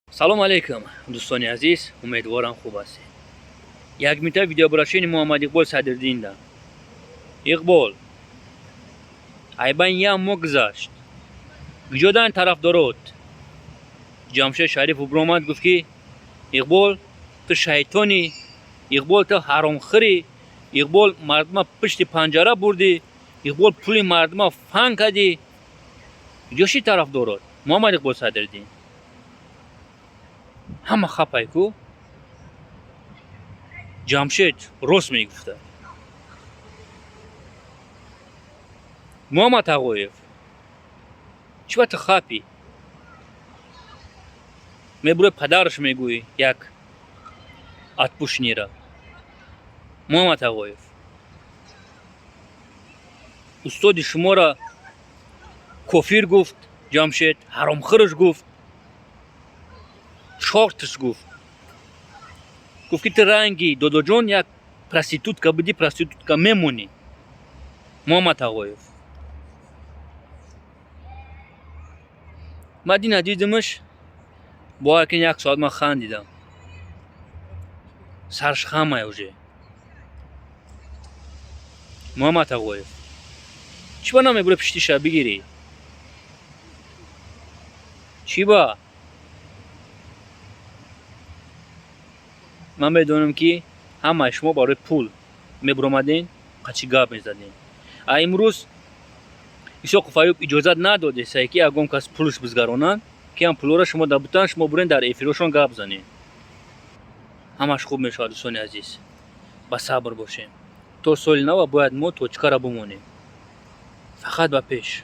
Салом алейкум, дӯстони азиз, умедворам, хуб ҳастед. Як минута видеообращение Муҳаммад Иқбол Садриддинда. Иқбол, айбан як моҳ гузашт. Куҷодан тарафдорот? Ҷамшед Шарифов биромад, гуфт, ки Иқбол, ту шайтонӣ, Иқбол, ту ҳаромхӯрӣ, Иқбол, мардума пушти панҷара бурдӣ, Иқбол, пули мардума фан кардӣ. Куҷо ши тарафдорот, Муҳаммад Иқбол Садриддин? Ҳама хапай ку. Ҷамшед рост мегуфта. Муҳаммад Тағоев, чӣ ба ту хапӣ мебурои, падараш мегӯӣ, як отпущенныйра? Муҳаммад Тағоев, устоди шуморо кофир гуфт Ҷамшед, ҳаромхӯраш гуфт, чорташ гуфт. Гуфт, ки ту ранги додоҷон як проститутка будӣ, проститутка мемонӣ. Муҳаммад Тағоев, ман дина дидимаш, бовар кун, як соат ман хандидам, сарш хамай уже. Муҳаммад Тағоев, чӣ ба намебура пиштиша бигирӣ? Чӣ ба? Ман медонам, ки ҳамаи шумо барои пул мебуромаден, қачи гап мезадем. А имрӯз Исоқов Аюб иҷозат надодесай, ки ягон кас пулш бизгаронанд, ки ҳам пулҳоро шумо дабутан, шумо бурен, дар эфирошон гап занед. Ҳамаш хуб мешавад, дӯстони азиз, ба сабр бошем. То соли нава бояд мо точкара бимонем. Фақат ба пеш.